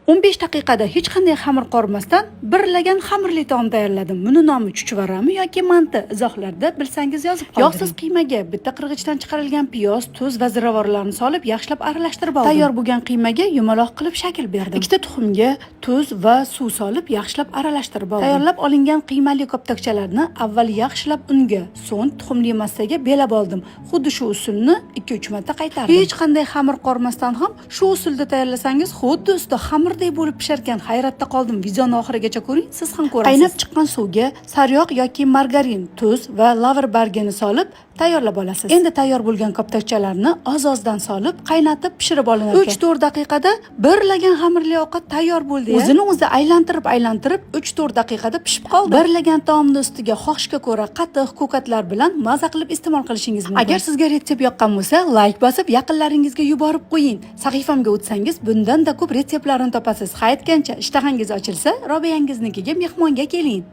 15 daqiqada hech qanday xamir qormasdan bir lagan xamirli taom tayyorladim. Buni nomi chuchvarami yoki manti? Izohlarda bilsangiz yozib qoldiring. Yog'siz qiymaga bitta qirg'ichdan chiqarilgan piyoz, tuz va ziravorlarni solib, yaxshilab aralashtirib oldim. Tayyor bo'lgan qiymaga yumaloq qilib shakl berdim. Ikkita tuxumga tuz va suv solib, yaxshilab aralashtirib oldim. Tayyorlab olingan qiymali koptokchalarni avval yaxshilab unga, so'ng tuxumli massaga belab oldim. Xuddi shu usulni 2-3 marta qaytardim. Hech qanday xamir qormasdan ham shu usulda tayyorlasangiz, xuddi usti xamirdek bo'lib pisharkan. Hayratda qoldim. Videoni oxirigacha ko'ring, siz ham ko'rasiz. Qaynab chiqqan suvga sariyog' yoki margarin, tuz va lavr bargini solib tayyorlab olasiz. Endi tayyor bo'lgan koptokchalarni oz-ozdan solib, qaynatib pishirib olinar ekan. 3-4 daqiqada bir lagan xamirli ovqat tayyor bo'ldi. O'zini o'zi aylantirib aylantirib 3-4 daqiqada pishib qoldi. Bir lagan taomni ustiga xohishga ko'ra qatiq, ko'katlar bilan maza qilib iste'mol qilishingiz mumkin. Agar sizga retsept yoqqan bo'lsa, layk bosib, yaqinlaringizga yuborib qo'ying. Sahifamga o'tsangiz, bundan-da ko'p retseptlarni topasiz. Ha aytgancha, ishtahangiz ochilsa, Robiyangiznikiga mehmonga keling.